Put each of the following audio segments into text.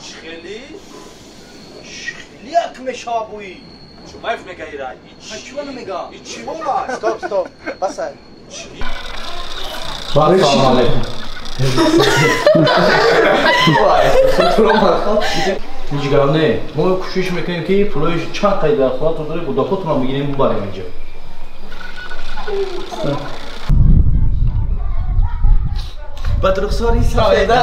Хеле? Хеле як мешава буи. Чумаев мега ира. Чува намега? Ичи вола. Стоп, стоп. Басай. Салом алейкум. Ҳеҷ гап не. Мо кӯшиш мекунем ки пулои чанд қайд дар хонатон дорем, гудакотонам бигирем бубарем инҷо. Ба рухсори сафеда.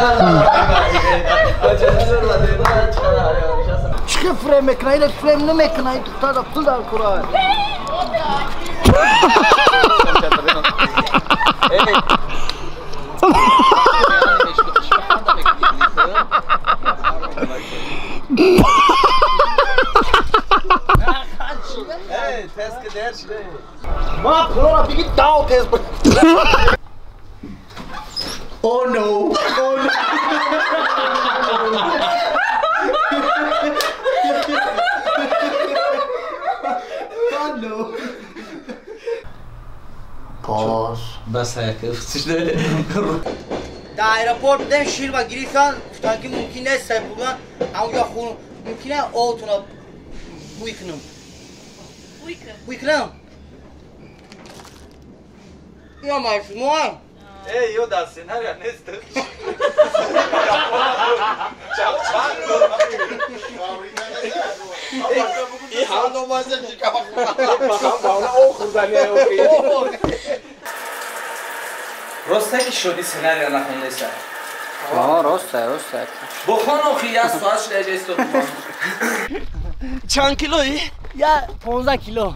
Чӣ фрем мекунад? Ила фрем намекунад, ин духтара пул дар курад. Ма пулора биги дав тез. Oh no! Oh no! Oh no! Боз. Бас Дар аэропорт будем, ширва гирифтан, гуфтан ки мумкин нест сай бурдан, ҳамонҷо хун мумкин аст отуна бӯй кунам. Бӯй кунам. Ё май шумо? Эй, ё дар сценария нест. Росте ки шуди сценария нахондеса? Аа, росте, росте. Бухон охи як соат шуда иҷа истод. Чанд килои? Я 15 кило.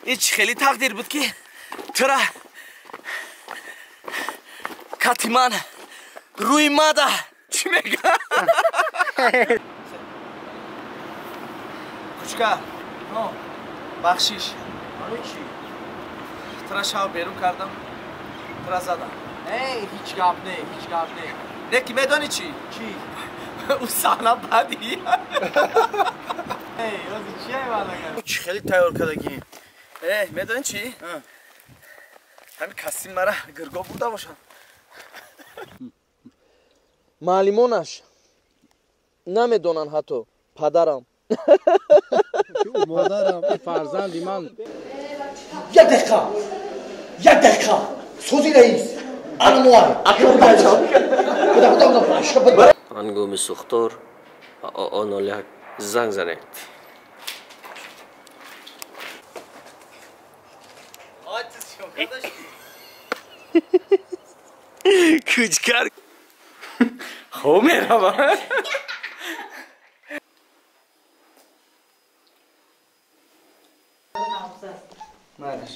Ич хеле тақдир буд ки тура кати ман рӯи мада чӣ мега? Кучка, бахшиш. Тура шав берун кардам, тура задам. Эй, ҳеҷ гап не, ҳеҷ гап не. Не ки медонӣ чӣ? Чӣ? Ӯ саҳна бадӣ. Эй, ози чӣ айвалага? Чӣ хеле тайёр кардагӣ? Эй, медонӣ чӣ? Ҳамин костюм мара гиргоҳ бурда бошад. Маълимонаш намедонанд ҳатто падарам. Модарам, фарзанди ман. Як дақиқа. Як дақиқа. Сӯзи раис. Ана ҳангоми сӯхтор ба ОО01 занг занед. Кучкар хоб меравад. Майлаш.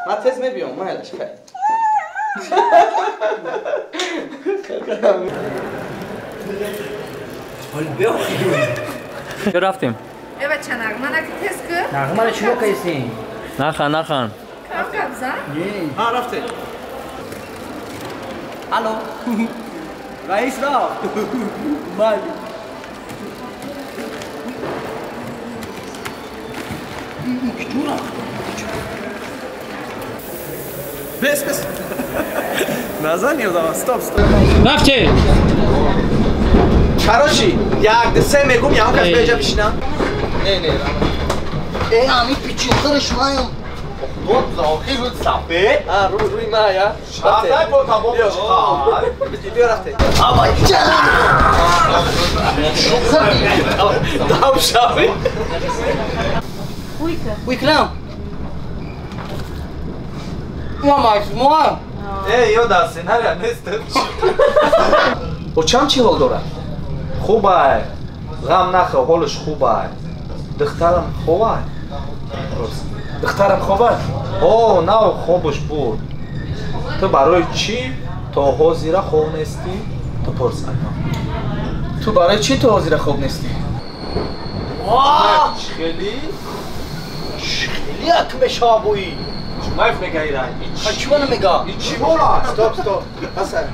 Ман тез мебиём, майлаш, хай. Чо рафтем? Эва ча нағмана ки тез ку? Нағмана чико кайсин? Нахан, нахан. Кам гап зан? Ҳа, рафтем. Алло. Раис рафт. Майли. Бес, бес. Назани одама, стоп, стоп. Рафтем. Короче, як, ду, се мегум, ягон кас беҷа бишина. Не, не, Эй, ами пичи хирш маям. Худо захир рӯи сафед. А, рӯи ма, я. Шафтай бо тамом чиқар. Биё рафтем. Авай ҷан. Дав шави. Бӯй кунам. Ё май шумо? Эй, ё дар сценария нест. Очам чӣ ҳол дорад? Хубай. Ғам нахӯр, ҳолаш хубай. Духтарам хобай. Духтарам хобай? О, нав хобаш буд. Ту барои чӣ то ҳозира хоб нестӣ? Ту пурс акам. Ту барои чӣ то ҳозира хоб нестӣ? Хеле? Хеле як мешава буи. Чумаев мега ира. Чува намега? Ичи вола. Стоп, стоп. Басай.